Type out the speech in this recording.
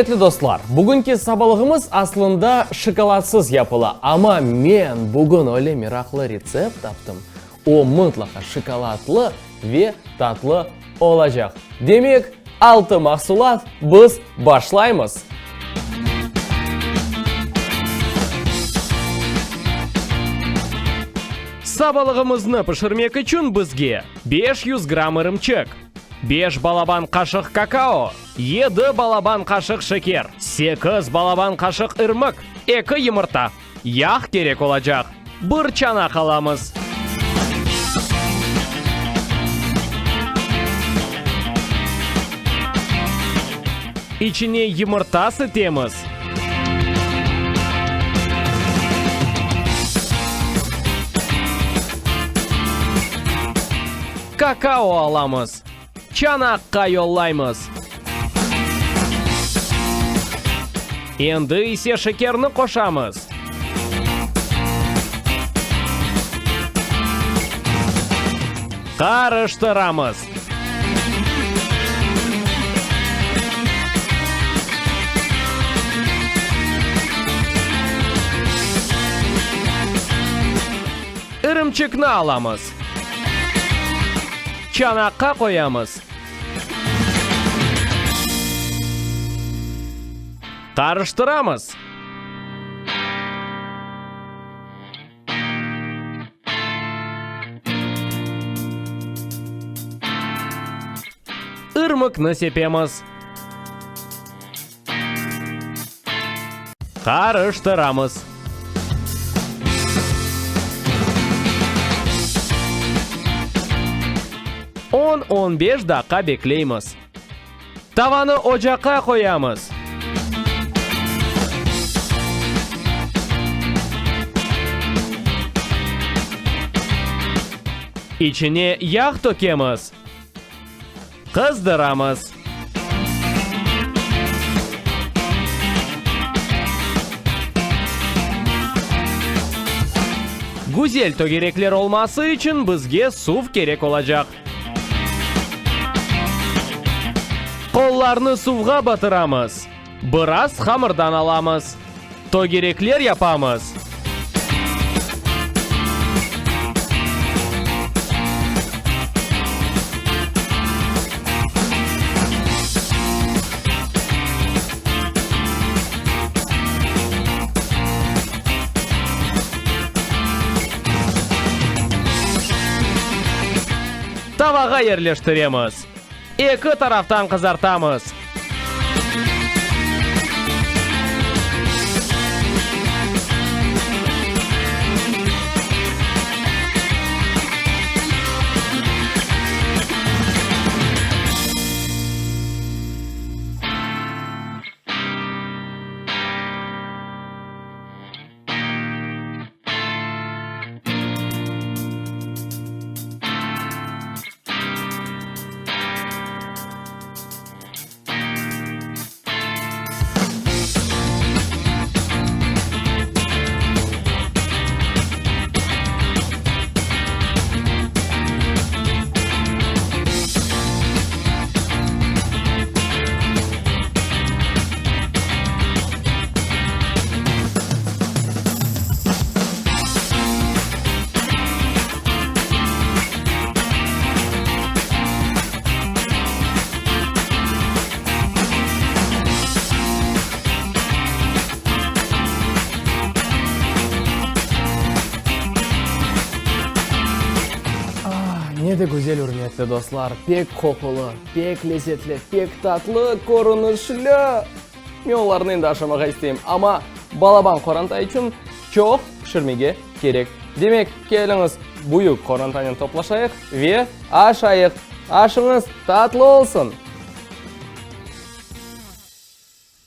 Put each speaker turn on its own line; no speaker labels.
Ürmetli dostlar, bugünki sabalığımız aslında şokoladsız yapıla, amma men bugün öyle meraqlı retsept taptım, o mıtlaqa şokoladlı ve tatlı olacaq. Demek, altı mahsulat, biz başlaymız! Sabalığımıznı pişirmek içün bizge 500 gramm irımçik, beş balaban qaşıq kakao, Yedi balaban qaşıq şeker, sekiz balaban qaşıq irmik, eki yımırta, yağ kerek olacaq. Bir çanaq alamız. İçine yımırta sitemiz. Kakao alamız. Çanaqqa yollaymız. Endi ise şekerni qoşamız. Qarıştıramız. İrimçikni alamız. Çanaqqa qoyamız. Qarıştıramız. İrmikni sepemiz. Qarıştıramız. On, on beş daqqa bekleymiz. Tavanı ocaqqa qoyamız. İçine yağ tökemiz. Qızdıramız. Güzel tögerekler olması içün bizge suv kerek olacaq. Qollarnı suvğa batıramız. Biraz hamırdan alamız. Tögerekler yapamız. Tavağa yerleştiremiz. Eki taraftan qızartamız. Ah, ne de güzel, ürmetli dostlar, pek qoqulı, pek lezetli, pek tatlı körünişli. Men olarnı endi aşamağa isteyim, amma balaban qoranta içün çoq pişirmege kerek. Demek, keliñiz, büyük qorantanen toplaşayıq ve aşayıq. Aşıñız tatlı olsun!